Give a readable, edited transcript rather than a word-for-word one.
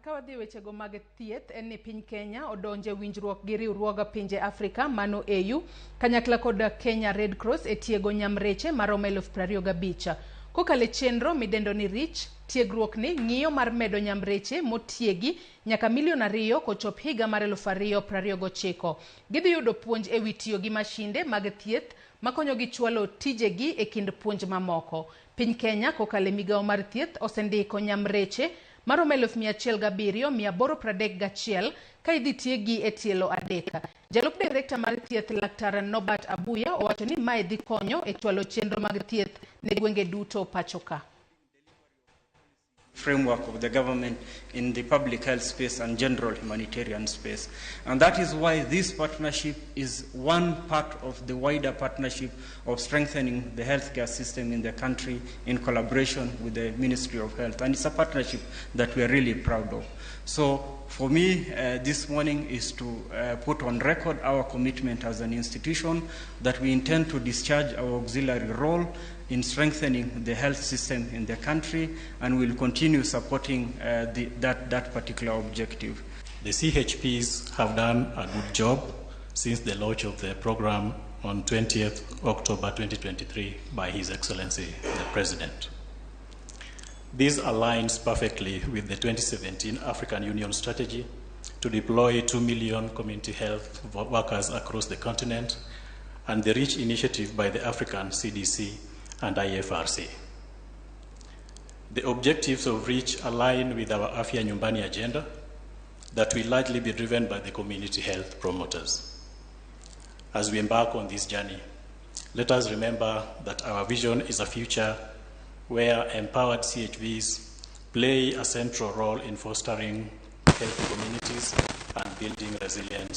Ka wadhi e wechego mag thieth en ni piny Kenya odonje winjruok gi riwruog pinje Afrika mano AU kanyakla kod Kenya Red Cross e tiego nyamreche maromo 25,000. Kokalo e chenro midendo ni REACH, tiegruokni ng'iyo mar medo nyamreche motiegi nyaka milion 2 kochop higa mar 2029. Gidhi yudo puonj e wi tiyo gi mashinde mag thieth makonyogi chwalo tijegi e kind puonj mamoko. Piny Kenya kokalo e migawo mar thieth osendiko nyamreche maromo 107,831 ka idhi tiegi e tielo 3. Jalup direkta mar thieth Laktar Norbert Abuya owacho ni mae dhi konyo e chwalo chenro mag thieth ne gwenge duto pacho ka. Framework of the government in the public health space and general humanitarian space. And that is why this partnership is one part of the wider partnership of strengthening the healthcare system in the country in collaboration with the Ministry of Health. And it's a partnership that we are really proud of. So for me, this morning is to put on record our commitment as an institution that we intend to discharge our auxiliary role in strengthening the health system in the country, and will continue supporting that particular objective. The CHPs have done a good job since the launch of the program on 20th October 2023 by His Excellency the President. This aligns perfectly with the 2017 African Union strategy to deploy 2 million community health workers across the continent and the REACH initiative by the African CDC and IFRC. The objectives of REACH align with our Afya Nyumbani agenda that will largely be driven by the community health promoters. As we embark on this journey, let us remember that our vision is a future where empowered CHVs play a central role in fostering healthy communities and building resilience.